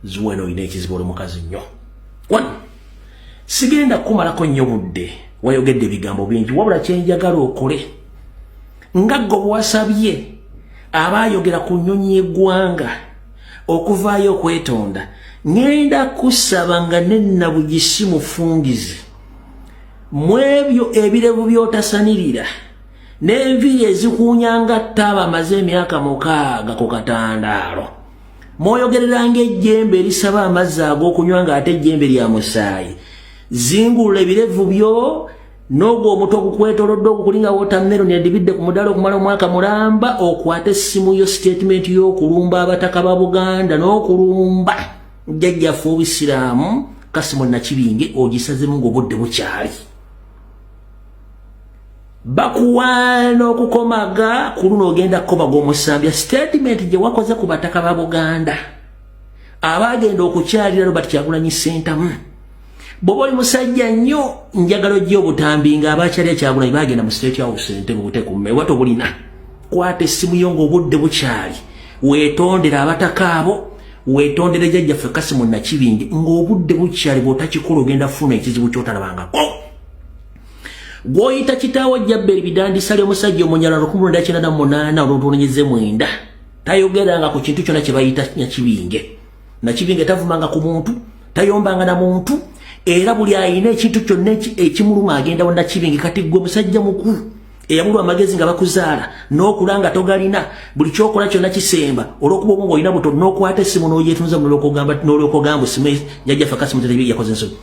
Zuwena, olina ekizibu, oli mukazi nnyo. One, sigenda kumalako nnyo budde, wayogedde ebigambo bingi, wabula kyenjagala okole nga gwe bwasabye abaayogera ku nnyonyi y'eggwanga okuvaayo okwetonda, ŋŋenda kusaba nga nennabugisi mufungize mu ebyo ebirevu by'otasanirira n'enviiri ezikuunya nga ttaaba amaze emyaka 6 ku katandaalo, mwoyogereranga ejjembe erisaba amazzi ag'okunywa ng'ate ejjembe lya musaayi. Zingulula ebirevu byo n'ogwo omuto ogukwetolodde ogukulinga watermelon edibidde ku mudaala okumala omwaka mulamba, okwate essimu yo, statement y'okulumba abataka ba Buganda n'okulumba jjajjaffe obusiraamu Kasimu Nakibinge ogisazemu ng'obudde bukyali. Bakuwaana okukomaga ku luno, ogenda kukomaga omusambya. Statement gye wakoze ku bataka ba Buganda abaagenda okukyalira Robert Kyagulanyi Ssentamu, bw'oba oli musajja nnyo, njagala ojja obutambi nga abakyalira Kyagulanyi bagenda mu State House Entebbe, butekumme oba tobulina. Kwata essimu yo ng'obudde bukyali, weetondere abataka abo, weetondere jjajjaffe Kasimu Nakibinge ng'obudde bukyali. Bw'otakikola ogenda kufuna ekizibu ky'otalabangako. Gw'oyita kitaawo Jjabberi Bidandisali, omusajja omunyala 1998 olw'otuwonyeze mwenda, tayogeranga ku kintu kyonna kye bayita Nakibinge. Nakibinge tavumanga ku muntu, tayombanga na muntu, era buli ayina ekintu kyonna ekimuluma agenda wa Nakibinge. Kati gwe musajja mukulu eyabulwa amagezi nga bakuzaala n'okula nga togalina, buli kyokola kyonna kisemba olw'okuba obwongo olina buto, n'okwata essimu n'oyetunza n'olwokogamba osimu jjajjaffe Kasimu yakoze ensobi.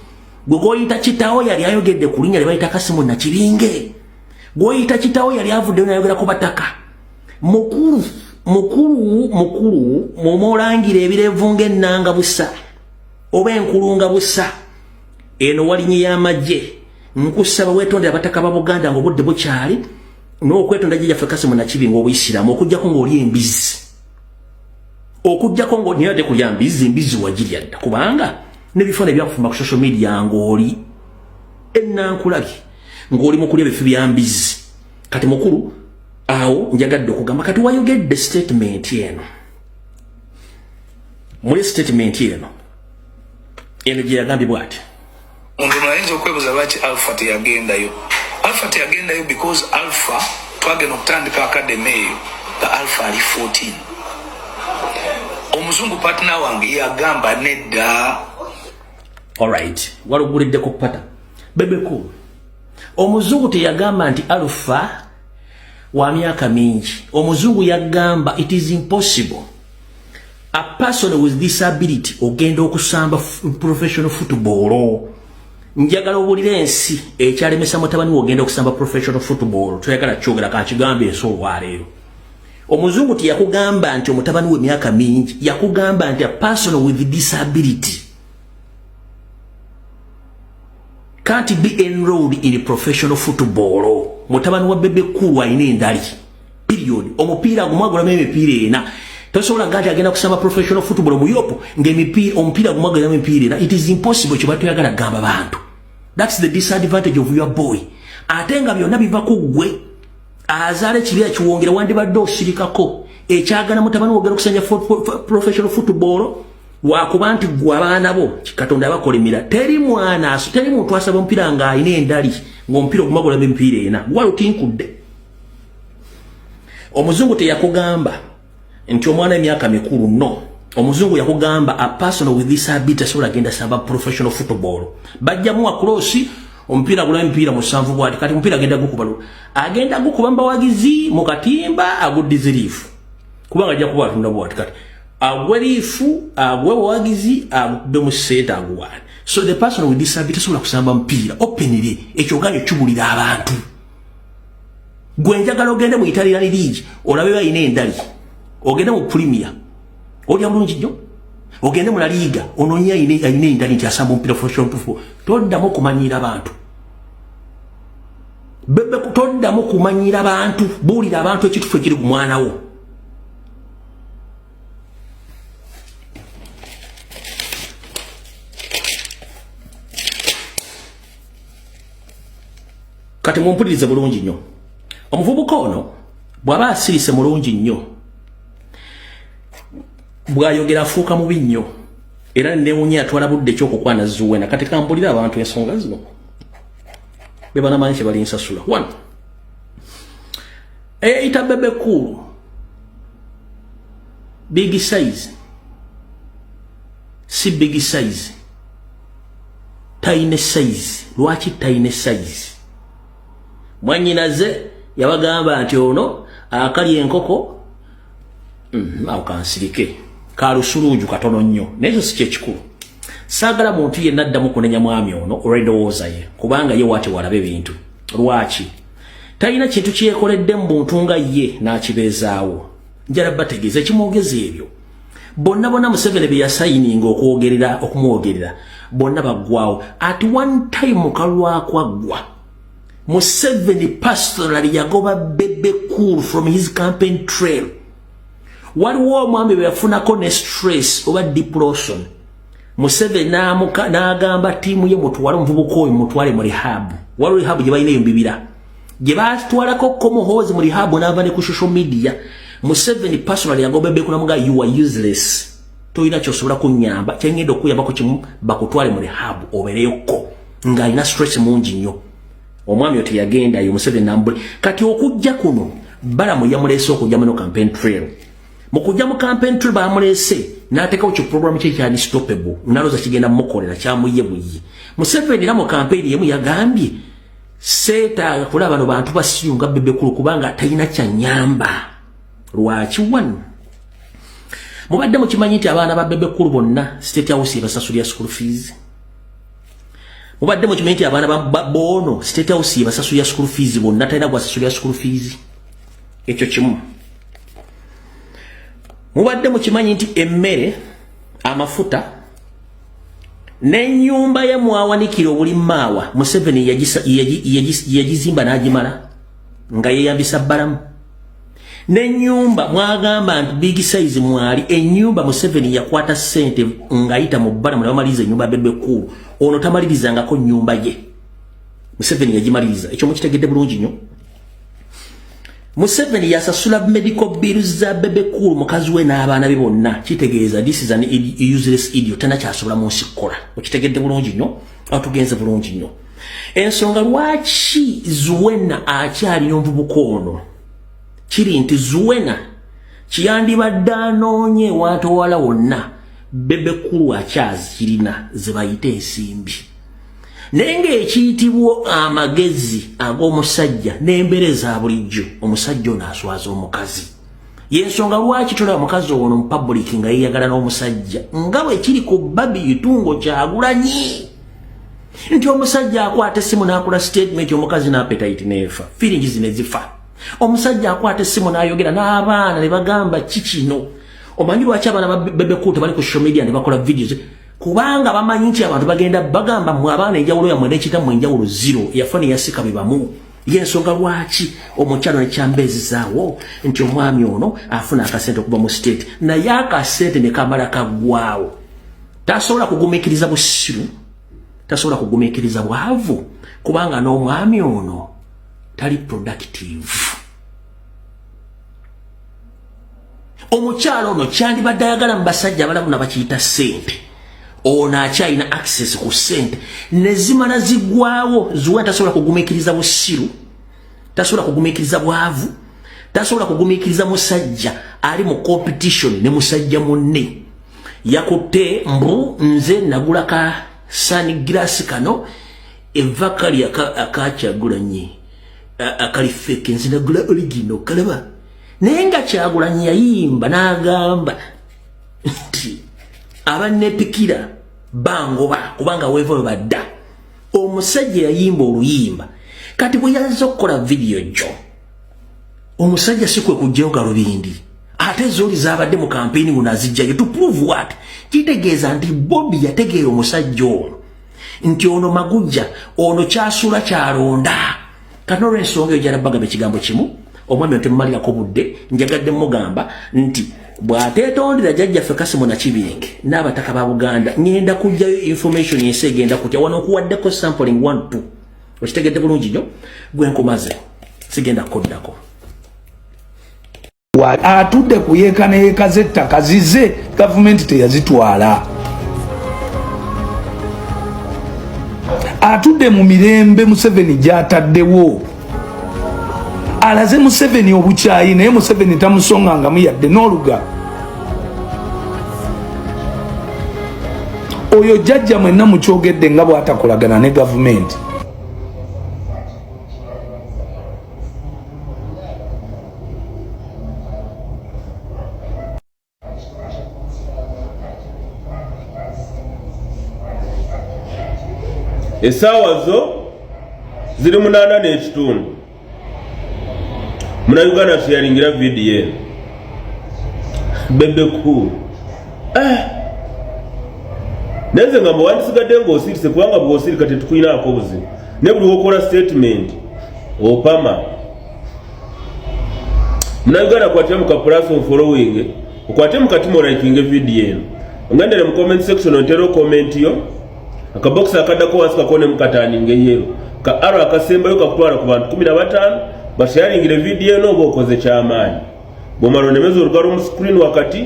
Gwe gwoyita kitaawo yali ayogedde ku linnya lye bayita Kasimu Nakibinge? Gwoyita kitaawo yali avuddeyo nayogera ku bataka? Mukulu, mukulu, mukulu, mwomaolangira ebirevu ng'ennanga busa oba enkulunga busa eno walinye y'amagye, nkusaba weetondera abataka ba Buganda ng'obudde bukyali n'okwetonda jjajjaffe Kasimu Nakibinge obuyisiraamu, okuggyako ng'oli embizi, okuggyako ng'oniyo ate kulya mbizi, embizi wagirya dda, kubanga n'ebifaananyi byakufumba ku social media ng'oli ennankulabye ng'oli mu kulya bifi bya mbizi. Kati mukulu, awo njagadde okugamba, kati wayogedde statement eno, muli statement eno eno gye yagambye bw'ati: Omuntu ayinza okwebuuza lwaki Alpha teyagendayo. Alpha teyagendayo because Alpha twagenda okutandika academy eyo nga Alpha ali 14. Omuzungu partner wange yagamba nedda. Alright, walugulidde ku pata Bebe Cool. Omuzungu teyagamba nti Alpha wa myaka mingi. Omuzungu yagamba it is impossible a person with disability ogenda okusamba professional football. Njagala obulire ensi ekyalemesa mutabani we ogenda okusamba professional football. Toyagala kyogera, kakigambe ensi olwaleero. Omuzungu teyakugamba nti omutabani we myaka mingi, yakugamba nti a person with disability can't be enrolled in professional football. Mutabani wa Bebe Cool alina endali, period. Omupiira gumwagulamu emipiira ena, tosobola gati agenda kusamba professional football mu Europe ng'emipiira omupiira gumwagulamu emipiira ena. It is impossible. Kye batoyagala gamba bantu, that's the disadvantage of your boy. Ate nga byonna biva ku ggwe azaala ekibi akiwongera. Wandibadde osirikako ekyagala mutabani wogera okusanja professional football, wakuba nti gwe abaana bo Katonda abakolimira. Teri mwana, teri muntu asaba omupiira ng'alina endali ng'omupiira ogumagulamu emipiira ena gwalutinkudde. Omuzungu teyakugamba nti omwana emyaka mikulu, no. Omuzungu yakugamba a person with disability asobola genda samba professional football. Bajjamu cross, omupiira gula emipiira 7 bwati. Kati omupiira agenda gukuba, agenda gukuba mbawagizi mu katimba, aguddize liifu, kubanga ajja kuba atunda bwati. Kati agwe liifu, agwe buwagizi, agukube mu sente, aguwaane. So the person with disability asobola kusamba mupiira openly. Ekyo oganye kibulira abantu. Gwe njagala ogende mu Italian League olabe balina endali, ogende mu Premier olya bulungi nnyo, ogende mu La Liga onoonye alina endali nti asamba omupiira professional football. Toddamu okumanyiira bantu, Bebe, toddamu kumanyiira bantu. Buulira abantu ekitufu ekiri ku mwana wo. Kati mumpulirize bulungi nnyo. Omuvubuka ono bw'aba asirise mulungi nnyo, bw'ayogera afuuka mubi nnyo. Era newunya atwala budde ekyokukwana Zuwena. Kati kambulira abantu ensonga zino be banamanyi kye balinsasula. One, eyayita Bebe Cool big size, si big size, tiny size. Lwaki tiny size? Mwanyinaze yabagamba nti ono akali enkoko awo kansirike kalusuluju katono nnyo, naye ekyo si kyekikulu. Saagala muntu yenna addamu kunenya mwami ono olw'endowooza ye, kubanga ye waati walaba ebintu. Lwaki talina kintu kyekoledde mu buntu nga ye n'akibeezaawo? Njala bategeeza ekimwogeza ebyo bonna bonna Museveni bye yasayininga okwogerera, okumwogerera, bonna baggwawo at one time. Kalwakwaggwa Museveni personally yagoba Bebe Cool from his campaign trail. Waliwo omwami bwe yafunako ne stress oba depression, Museveni n'agamba ttiimu ye, "Mutwale omuvubuka oyo, mutwale mu rehab." Waliwo rehab gye balina eyo mbibira gye batwalako komuhoozi mu rehab, n'ava ne ku social media. Museveni personally yagoba Bebe Cool, namuga, "You are useless, tolina kyosobola kunyamba. Kyengenda okuyambako kimu, bakutwale mu rehab obeereyokko," ng'alina stress mungi nnyo. Omwami oyo teyagendayo, Museveni nambule. Kati okujja kuno Balamu yamuleese okujja muno campaign trail. Mu kujja mu campaign trail bamuleese n'ateekawo ki program kye kya unstoppable, nalooza kigenda mukolera kyamuye buyi. Museveni era mu campaign yemu yagambye, "Seetaaga kulaba bano bantu basiyunga Bebe Cool kubanga talina kyanyamba." Lwaki? One, mubadde mukimanyi nti abaana ba Bebe Cool bonna State House ebasasulira school fees? Mubadde mukimanyi nti abaana ba boono State House ebasasulira school fees bonna, talina gwasasulira school fees? Ekyo kimu. Mubadde mukimanyi nti emmere, amafuta n'ennyumba ye mwawanikira obulimaawa Museveni yagizimba n'agimala nga yeeyambisa Balamu? N'ennyumba mwagamba nti big size mwali, ennyumba Museveni yakwata ssente ng'ayita mu Balamu ne bamaliriza ennyumba. Bebe Cool ono tamalirizangako nnyumba ye, Museveni yagimaliriza. Ekyo mukitegedde bulungi nnyo. Museveni yasasula medical bills za Bebe Cool, mukazi we n'abaana be bonna. Kitegeeza this is an useless idiot, tana kyasobola mu nsi kukola. Okitegedde bulungi nnyo? Awo tugenze bulungi nnyo. Ensonga lwaki Zuwena akyalina omuvubuka ono kiri nti Zuwena kiyandibadde anoonye ewantu ewala wonna, Bebe Cool akyazirina ze bayita ensimbi, naye ng'ekiyitibwa amagezi ag'omusajja n'embeera eza bulijjo, omusajja ono aswaza omukazi. Yensonga lwaki tolaba mukazi ono mu public nga yeeyagala n'omusajja, nga bwe kiri ku Barbie Itungo Kyagulanyi, nti omusajja akwata essimu n'akola statement, omukazi n'appetite n'efa, feelings ne zifa. Omusajja akwata essimu n'ayogera n'abaana ne bagamba, "Ki kino?" Omanyi lwaki abaana ba Bebe Cool tebali ku social media ne bakola videos? Kubanga bamanyi nti abantu bagenda bagamba, "Mmwe abaana, enjawulo yammwe n'ekitammwe enjawulo zero, yafa ne yasika be bamu." Yensonga lwaki omukyalo nekyambeezizaawo nti omwami ono afuna akasente okuva mu state, naye akasente ne kamala kaggwawo. Tasobola kugumiikiriza busiru, tasobola kugumiikiriza bwavu, kubanga n'omwami ono tali productive. Omukyalo ono kyandibadde ayagala mu basajja abalamu nabakiyita ssente, ono akyalina access ku ssente ne zimala ziggwawo. Zuwa tasobola kugumiikiriza busiru, tasobola kugumiikiriza bwavu, tasobola kugumiikiriza musajja ali mu competition ne musajja munne. Yakutte mbu nze nagula ka sunglass kano eva kali akakyagulanyi akali fake, nze nagula original kalaba. Naye nga Kyagulanyi yayimba n'agamba nti abanepikira bangoba kubanga weeva we badda. Omusajja yayimba oluyimba, kati bwe yazza okukola vidiyo jjo, omusajja si kwe kujjayo galubindi ate zooli zabadde mu kampeyini nguno azijjayo to prove what? Kitegeeza nti Bobi yategeera omusajja ono nti ono magujja, ono kyasula kyalonda. Kati nolwensonga eyo gyalabagamba ekigambo kimu, omwami ono temumalirako budde. Njagadde mugamba nti bw'ateetondera jjajjaffe Kasimu Nakibinge n'abataka ba Buganda, ŋŋenda kuggyayo information, ensi egenda kutya. Wano okuwaddeko sampling 1 2, okitegedde bulungi nnyo. Gwe nkumaze, sigenda kukoddako. Atudde ku yeeka ne yeeka z'ettaka zize, gavumenti teyazitwala. Atudde mu mirembe Museveni gy'ataddewo, alaze Museveni obukyayi, naye Museveni tamusongangamu yadde n'oluga. Oyo jjajja mwenna mukyogedde nga bw'atakolagana ne gavumenti. Essaawa zo ziri 8:30. Munauganda tuyalingira vidiyo eno. Bebe Cool, eh. Naye nze ngamba wandisigadde ng'osirise, kubanga bw'osirika tetukulinaako buzibu, naye buli wokola statement opama. Munauganda, kwatira mu kapulaso following, okwate mu katima, olikinge vidiyo eno, ongendere mu comment section, ontere comment yo. Akabokisi akaddako wansi kakone mukataninga eyero ka arrow akasembayo kakutwala ku bantu 15 basharingire vidiyo eno, oba okoze kyamaanyi. Bwomala onemeza olugalo mu screen wakati,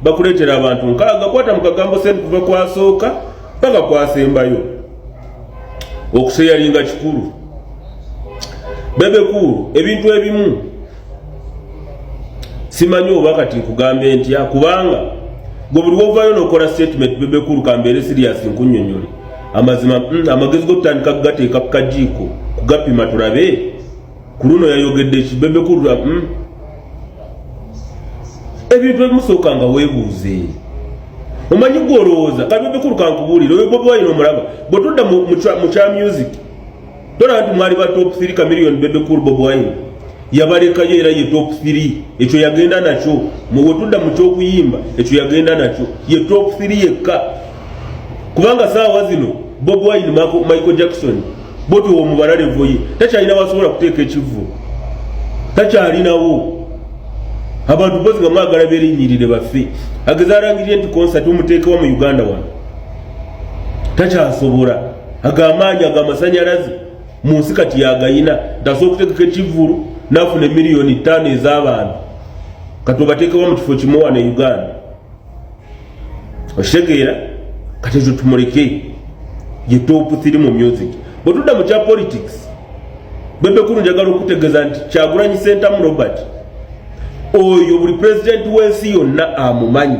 bakuleetera abantu 60. Kwata mu kagambo send kuva kwasooka paka kwasembayo. Okusharinga kikulu. Bebe Cool, ebintu ebimu simanyi oba kati nkugambe ntya, kubanga gwe buli wovayo nokola statement. Bebe Cool, kambeere serious, nkunnyonnyole amazima. Amagezi g'okutandika kugateeka ku kajiiko kugapima, tulabe ku luno yayogedde ki. Bebe Cool, ebintu ebimusooka nga weebuuze, omanyi gwe olowooza kati. Bebe Cool, kankubuulire, oyo Bobi Wine omulaba, bwe tudda mu kya music, tolaba nti mwali ba top 3? Chameleone, Bebe Cool, Bobi Wine yabalekayo, era ye top 3. Ekyo yagenda nakyo. Bwe tudda mu kyokuyimba, ekyo yagenda nakyo, ye top 3 yekka, kubanga saawa zino Bobi Wine Michael Jackson botyo womubala level ye, takyalina wasobola kuteeka ekivu, takyalinawo abantu bozi nga mwagala berinyirire baffe. Ageza alangirire nti concert omuteekewa mu Uganda wano, takyasobola. Agamaanyi agamasanyalaze mu nsi kati yagayina, ntasobola okutegeka ekivulu nafuna emiliyoni 5 ez'abantu, kati obateekewa mu kifo kimu wano e Uganda, okitegeera? Kati ekyo tumuleke, ye top 3 mu music. Bwe tudda mu kya politics, Bebe Cool, njagala okutegeeza nti Kyagulanyi Sentamu Robert oyo buli pulezidenti w'ensi yonna amumanyi,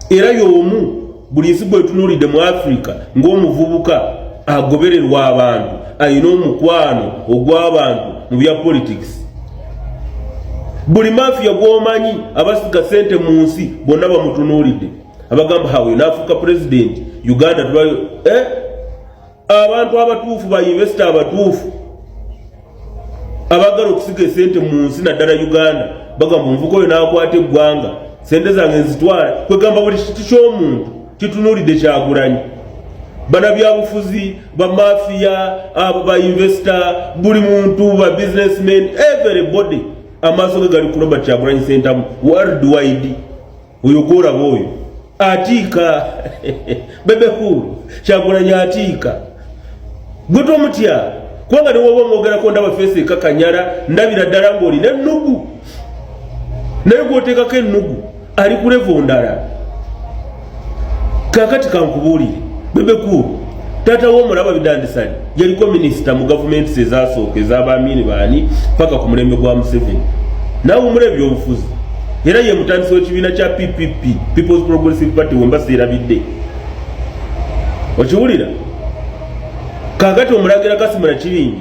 era y'omu buli nsi gwetunuulidde mu Africa ng'omuvubuka agobererwa abantu, alina omukwano ogw'abantu mu bya politics. Buli mafia gw'omanyi abasiga sente mu nsi bonna bamutunuulidde, abagamba hawe n'afuuka pulezidenti Uganda tubayo, eh? Abantu abatuufu, ba investor abatuufu abagala okusiga esente mu nsi naddala Uganda, bagamba omuvuka oyo n'akwata eggwanga, sente zange nzitwala. Kwegamba buli kiti ky'omuntu kitunuulidde Kyagulanyi. Banabyabufuzi, bamafiya, abo ba investor, buli muntu, ba businessmen, everybody amaaso ge gali ku Robert Kyagulanyi Sentamu worldwide. Oyo gwolaba oyo atiika. Bebe Cool, Kyagulanyi atiika, gwe tomutya, kubanga newoba omwogerako ndaba face ekakanyala, ndabira ddala ng'olina ennugu, naye gwoteekako ennugu ali ku level ndala. Kakati kankubuulire, Bebe Cool, taata w'omulaba Bidandisali yaliko minisita mu gavumenti ezasooka ez'abamiini baani paka ku mulembe gwa Museveni, nawumula ebyobufuzi, era ye mutandisi w'ekibiina kya PPP, People's Progressive Party, wemba seerabidde. Okiwulira? Kakati omulangira Kasimu Nakibingi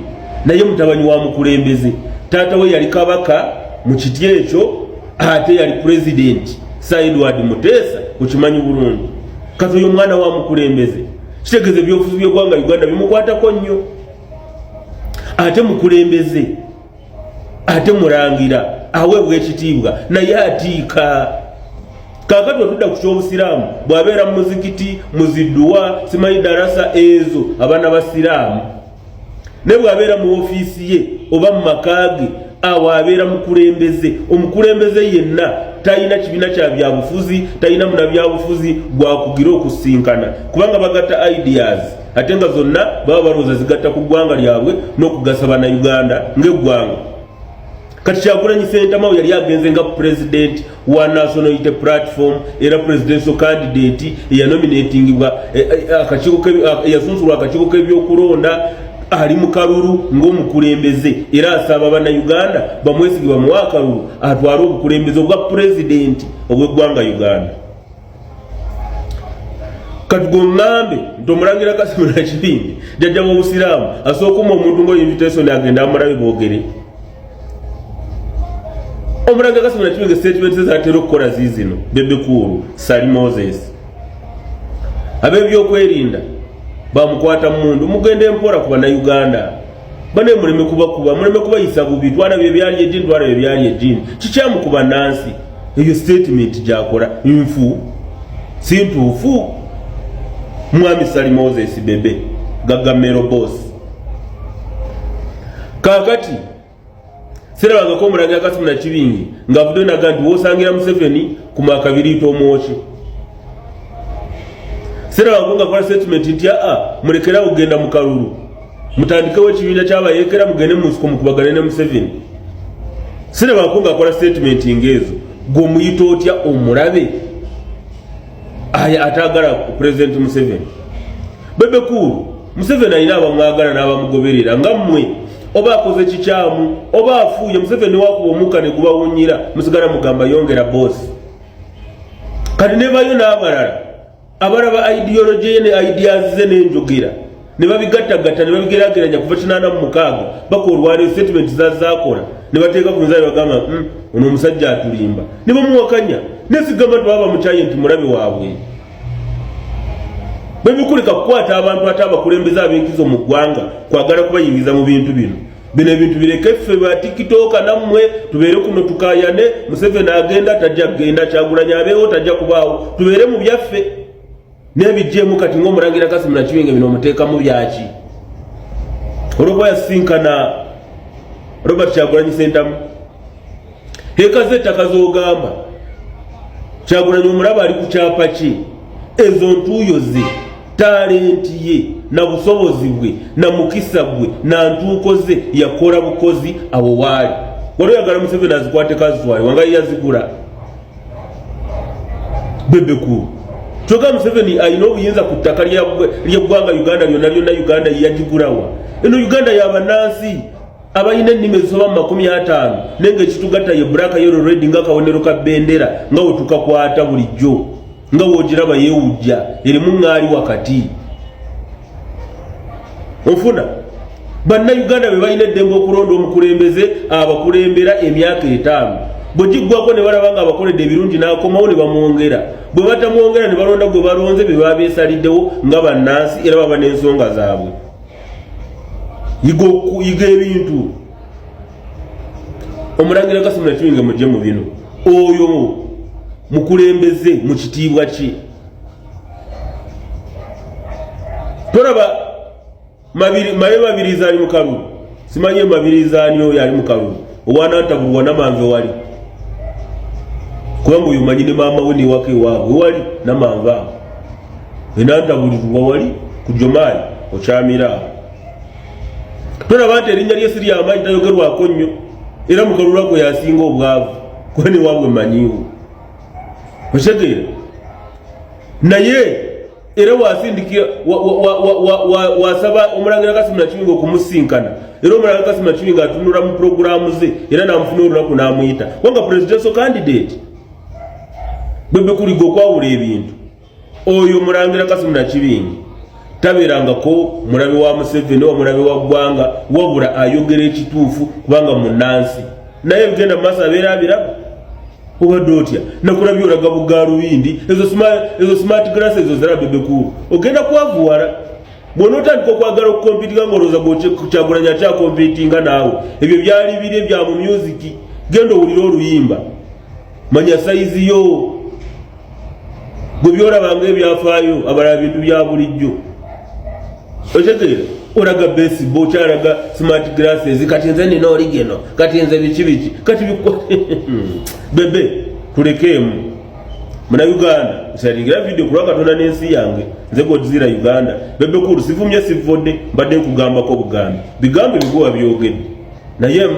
naye mutabanyi wa mukulembeze. Taata we yali kabaka mu kiti ekyo, ate yali pulezidenti Sir Edward Muteesa, okimanyi bulungi. Kati oyo mwana wa mukulembeze, kitegeeza ebyobufuzi by'eggwanga Uganda bimukwatako nnyo, ate mukulembeze, ate mulangira aweebwa ekitiibwa, naye atiika. Kakati otudda ku kyobusiraamu, bw'abeera mu muzikiti, muzidduwa, simanyi darasa ezo, abaana basiraamu, naye bw'abeera mu ofiisi ye oba mu maka ge, awo abeera mukulembeze. Omukulembeze yenna talina kibiina kya byabufuzi, talina munabyabufuzi gwakugira okusinkana, kubanga bagatta ideas, ate nga zonna baba balowooza zigatta ku ggwanga lyabwe n'okugasa bannayuganda ng'eggwanga. Kati Kyagulanyi Sentamawo yali agenze nga pulezidenti. wa National Unity Platform, era presidential candidate eyanominatingibwa eyasunsulwa akakiiko k'ebyokulonda, ali mu kalulu ng'omukulembeze, era asaba Bannayuganda bamwesige, bamuwe akalulu atwale obukulembeze obwa pulezidenti obw'eggwanga Uganda. Kati gweŋŋambe nti Omulangira Kasimu Nakibinge, jjajja w'Obusiraamu, asooka okuma omuntu nga invitation agenda amulabe boogere? Omulangira Kasimu Nakibinge statement ze zatera okukola ziizino. Bebe Cool, Sali Moses, ab'ebyokwerinda bamukwata mundu. Mugende empola ku Bannayuganda bane, muleme kubakuba, muleme kubayisa bubi. Twalabye ebyali edini, twalabye ebyali edini, kikyamu ku bannansi. Eyo statement gyakola nfu, si ntuufu. Mwami Sali Moses Bebe Gagamero Boss, kakati sirabangako Omulangira Kasimu Nakibingi ng'avuddeyo naga nti wosangira Museveni ku makabiriita omwoki. Sirabangako ng'akola statement nti aa, mulekerawo kugenda mu kalulu, mutandikewo ekibiina kyabayeekera, mugende mu nsiko mukubagane ne Museveni. Sirabangako ng'akola statement ng'ezo. Gwe omuyita otya omulabe aya atagala President Museveni? Bebe Cool, Museveni alina abamwagala n'abamugoberera nga mmwe. Oba akoze kikyamu oba afuuye, Museveni wakuba omukka ne gubawunyira, musigala mugamba yongera bosi. Kati nebayo n'abalala abalaba ideology ye ne ideas ze n'enjogera ne babigattagatta ne babigerageranya kuva 86 baka olwaleero, statement zazakola ne bateeka ku nzaali, bagamba, ono omusajja atulimba," ne bamuwakanya. Nesigamba nti baba bamukyaye nti mulabe waabwe. Bwebikuleka kukwata abantu ate abakulembeze ab'enkizo mu ggwanga kwagala kubayingiza mu bintu bino. Bino ebintu bireke ffe ba TikToker nammwe tubeere kuno tukayane. Museveni agenda, tajja kugenda, Kyagulanyi abeewo, tajja kubaawo, tubeere mu byaffe n'ebijjeemu. Kati ng'Omulangira Kasimu Nakibinge bino omuteekamu byaki? Olwokuba yasisinkana Robert Kyagulanyi Sentamu, heka z'ettaka z'ogamba Kyagulanyi omulaba ali ku kyapa kye, ezo ntuuyo ze, talenti ye na busobozi bwe na mukisa gwe na ntuuko ze, yakola bukozi awo waali. Wali oyagala Museveni azikwateko azitwale wanga yazigula? Bebe Cool, kyokka Museveni alina obuyinza ku ttaka ly'eggwanga Uganda lyonna lyonna. Uganda yagigulawa? Eno Uganda yabannansi abalina ennimi ezisoba mu 50, naye nga ekitugatta ye black, yellow, red, nga akabonero ka bendera nga we tukakwata bulijjo, nga woogiraba yeewujja erimu ŋŋaali wakati. Onfuna? Bannayuganda be balina eddembe okulonda omukulembeze abakulembera emyaka 5. Bwe giggwako ne balaba nga abakoledde ebirungi, n'akomawo ne bamwongera. Bwe batamwongera, ne balonda gwe balonze, be baba beesaliddewo nga bannansi, era baba n'ensonga zaabwe. Yiga ebintu. Omulangira Kasimu Nakibinge mujje mu bino. Oyo mukulembeze mu kitiibwa kye. Tolaba maye Mabirizi ali mu kalulu? Simanye Mabirizi ani oyo ali mu kalulu owanantabulwa namanve wali, kubanga oyo manyi ne maama we newaka ewaabwe wali namanve awo enantabulirwa wali ku Jomaali okyamira awo. Tolaba nti erinnya lye si lyamaanyi, tayogerwako nnyo, era mu kalulu ako yasinga obwavu, kuba newaabwe manyiwo, okitegeera? Naye era wasindikira, wasaba Omulangira Kasimu Nakibinga okumusinkana, era Omulangira Kasimu Nakibinga atunula mu puroguramu ze era namufuna olunaku n'amuyita, kubanga presidential candidate. Bebe kuliga okwawula ebintu. Oyo Omulangira Kasimu Nakibingi tabeerangako mulabe wa Museveni oba mulabe wa ggwanga, wabula ayogera ekituufu kubanga munansi. Naye ebigenda mu maaso abeera abiraba. Obadde otya? Nakulabye olaga bugaalubindi ezo, smart glass ezo zira. Bebe Cool, ogenda kwavuwala bw'onootandika okwagala okukompitinga ng'olowooza Kyagulanyi akyakompitinga naawe. Ebyo byali biri ebya mu music. Genda owulire oluyimba, manya sayizi yo. Gwe byolabanga ebyafaayo, abalala bintu bya bulijjo. Otegeera? Olaga baseball, okyalaga smart glasses. Kati nze nina oligeno, kati nze biki biki kati. Bebe, tulekeemu. Munauganda, nsalingira video kulwa Katonda n'ensi yange. Nze Godzilla Uganda. Bebe Cool, sivumye, sivvodde, mbadde nkugambako bugambi, bigambo ebiguwa byogedde naye.